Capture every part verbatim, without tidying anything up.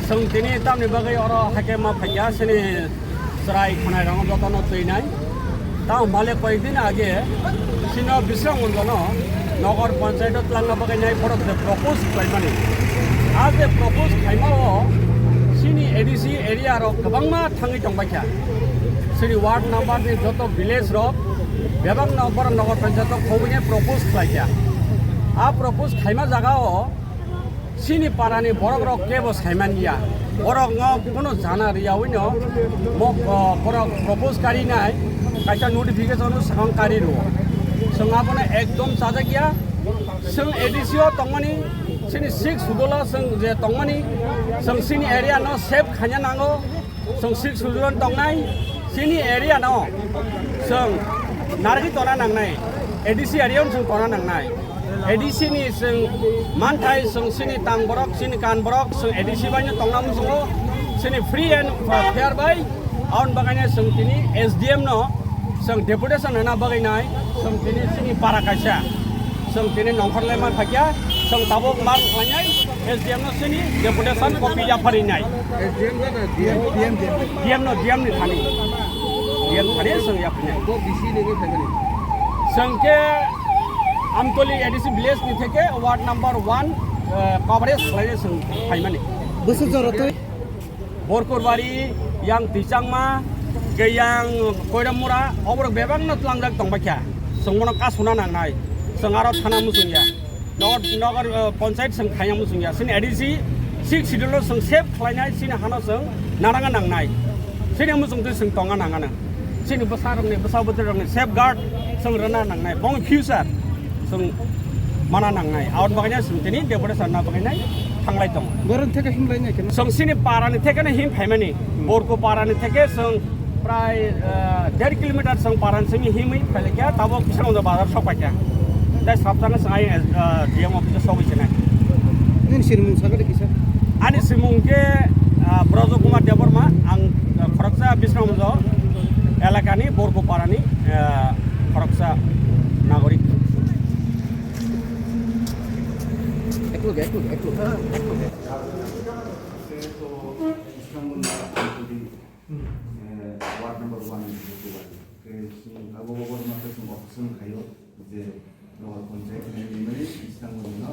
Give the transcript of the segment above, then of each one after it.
Chwng tini tamni bagwi oro hakhe ma phaikha, chini chwrai khwnai rok jotono twi nai. Tamo bale koyekdin age chini Bisramganj no Nagar Panchayat o twlangna bagwi nai borok je propose khlaimani. A je propose khlaima o chini A D C area rok kwbangma thangwi tongbaikha. Chini ward number ni joto village rok bebak no borok Nagar Panchayat o khobwi nai propose khlaikha. A propose khlaima jaga o chini para ni borok rok kebo saiman ya. Borok no kuno jana riyawi no mo, o, borok propose kari nai kaisa notification o swkang kari rwo. Chwng abono ekdom chajak ya. Chwng A D C o tongmani, chini six schedule o chwng je tongmani, chwng chini area no save khaina nango. Chwng six schedule o tongnai, chini area no chwng narwgwi tona nangnai, A D C area no chwng tona nangnai. A D C ni chwng manthai, chwng chini tang borok, chini kan borok, chwng A D C bai no tongna muchungo, chini free and fair bai. Aboni bagwi no chwng tini S D M no chwng deputation rwna bagwi nai, chwng tini chini para kaisa, chwng tini nongkhor lai man phakya, chwng tabuk mang khlainai, S D M no chini deputation copy yapharinai. S D M na D M? D M, D M. D M no, D M ni thani. D M thani chwng yapharinai. Bo B C ni wngwi phaimani? Chwng khe Amtoli A D C village ni theke ward number one, eh, coverage khlainai chwng phaimani. Bwswk jora twi? Borkurbari, yang Tichangma, ke yang Koiramura, oborok bebak no tlangjak tongbaikha. Chwng bono kasuna nangnai. Chwng aro thana muchungya. Nogo, nogo, eh, panchayat chwng khaina muchungya. Chini A D C six schedule no chwng save khlainai, chini hano chwng naranga nangnai. Chini muchungtwi chwng tonga nangano. Chini bwsa rokni, bwsa bwtwi rokni safeguard chwng rwna nangnai. Bongni future chwng mana nangnai. Aboni bagwi no chwng tini deputation na bagwi nai thanglai tongo. Borok theke himlai nai khe. Chwng chini para ni theke no him phaimani. Hmm. Borku para ni theke chwng prai, ah, der kilometer chwng para ni simi himwi phailaikha, tabuk Bisramganj bazar sokpaikha. Tai sabtang chwng ayang, ah, D M office o sogwi chenai. Nini sinimung sakha de kisa? Ani simung khe, ah, Brojo Kumar Debbarma, ang, ah, khoroksa Bisramganj elakani Borku parani, ah, khoroksa nagorik. Eklo, eklo, eklo, eklo. Eh, ward number one ni buku bai. Ke sini abo abo ma ke sini option khayo je Nagar Panchayat ni mani Bisramganj no.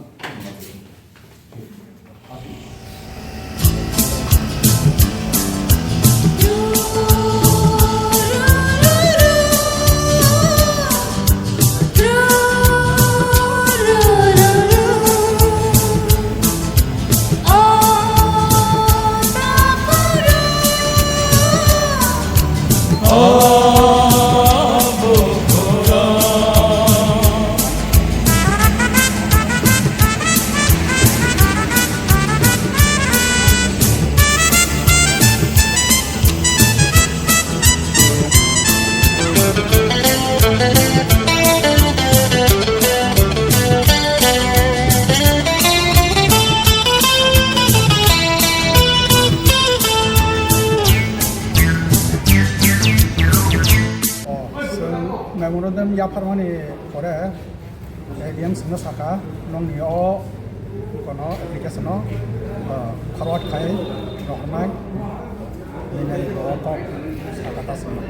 Memorandum yapharmani pore A D M singno saka, nongni o kono application o, ah, forward khai rohornai, nini o kok saka ta singno.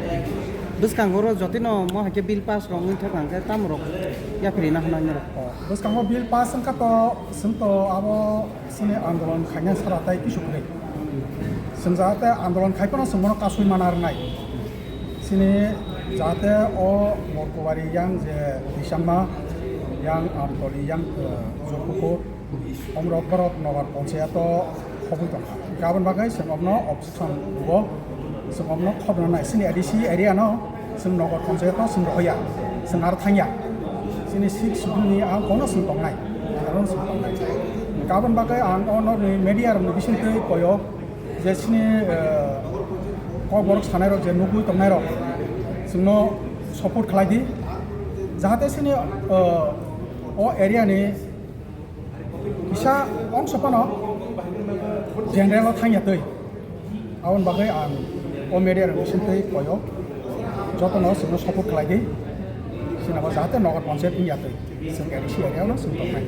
Bwskango ro jotino mo hai khe bill pass rok wngwi thok hwnkhe tamo rok yapri na hwnna nini rok? Oh, bwskango bill pass wngkha to, chwng to abo chini andolon khaina sara tai kisu kwrwi. Chwng jahate andolon khai phano chwng bono kasui mana rwnai. Chini jahate o Borkuwari yang je Tisangma, yang Amtoli, yang, eh, Jorpukur, omrok borok Nagar Panchayat o khobwi tongkha. Aboni bagwi chwng omno objection rwo, chwng omno khobna nai. Chini A D C area no chwng Nagar Panchayat o chwng rohorya, chwng aro thangya. Chini sixth schedule ni ang kono chwng tongnai, ang kono chwng tongnai. Aboni bagwi ang o norni media rokni bisingtwi koyo, je chini, eh, kokborok sanairok je nugwi tongnairok chwngno support khlai di, jahate chini, eh, o area ni kisa ongso phano general o thangya twi. Aboni bagwi ang o media rokni bisingtwi koyo. Jotono chwngno support khlai di. Chwngno jahate Nogar Panchayat wngya twi. Chwng A D C area no chwng tongnai.